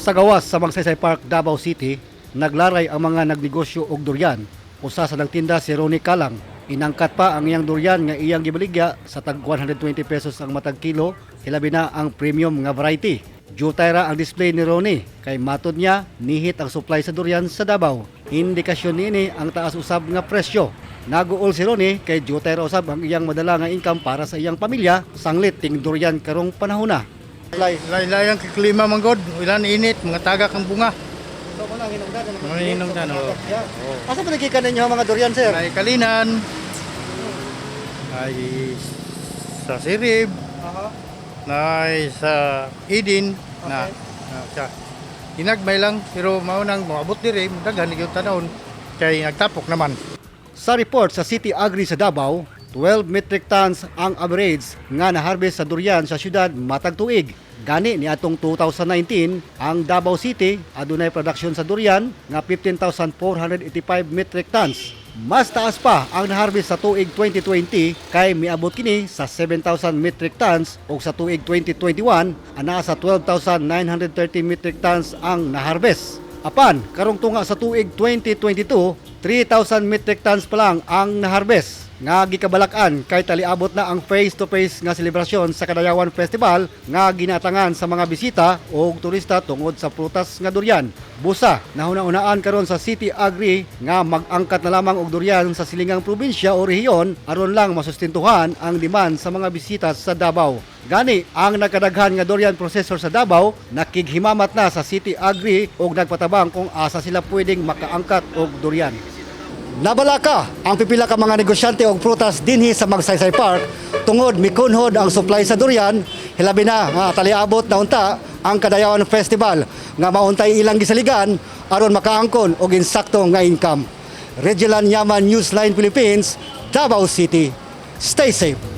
Sa gawas sa Magsaysay Park, Davao City, naglaray ang mga nagnegosyo og durian. Usa sa nagtinda, si Ronnie Calang. Inangkat pa ang iyang durian nga iyang gibaligya sa tag 120 pesos ang matag kilo, hilabi na ang premium nga variety. Jutay ra ang display ni Ronnie kay matod niya, nihit ang supply sa durian sa Davao. Indikasyon niini ang taas usab nga presyo. Naguol si Ronnie kay jutay ra usab ang iyang madala nga income para sa iyang pamilya sanglit ting durian karong panahona. Lain-lain ang klima man god, ilan init, mga tagak ang bunga. So mao nang hinungdan. Mga hinungdan, oo. Asa ba nagikan ninyo ang mga durian, sir? Ay Kalinan, ay sa Sirib, ay sa Eden, na, na siya. Hinagmay lang, pero mao nang moabot diri, daghan gyud tanawon kay nagtapok naman. Sa report sa City Agri sa Davao, 12 metric tons ang average nga naharvest sa durian sa syudad matag tuig. Gani ni atong 2019, ang Davao City adunay production sa durian nga 15,485 metric tons. Mas taas pa ang naharvest sa tuig 2020 kay miabot kini sa 7,000 metric tons ug sa tuig 2021 anaa sa 12,930 metric tons ang naharvest. Apan, karong tunga sa tuig 2022, 3,000 metric tons pa lang ang naharvest nga gikabalakan kay taliabot na ang face-to-face nga selebrasyon sa Kadayawan Festival nga ginatangan sa mga bisita o turista tungod sa prutas nga durian. Busa, nahuna-unaan karon sa City Agri nga mag-angkat na lamang og durian sa silingang probinsya o rehiyon aron lang masustentuhan ang demand sa mga bisita sa Davao. Gani, ang nagkadaghan nga durian processor sa Davao nakighimamat na sa City Agri og nagpatabang kung asa sila pwedeng makaangkat og durian. Nabalaka ang pipila ka mga negosyante og prutas dinhi sa Magsaysay Park tungod mikunhod ang supply sa durian, hilabi na nga taliabot na unta ang Kadayawan Festival nga mauntay ilang gisaligan aron makaangkon og insakto nga income. Regelan Yaman, Newsline Philippines, Davao City. Stay safe.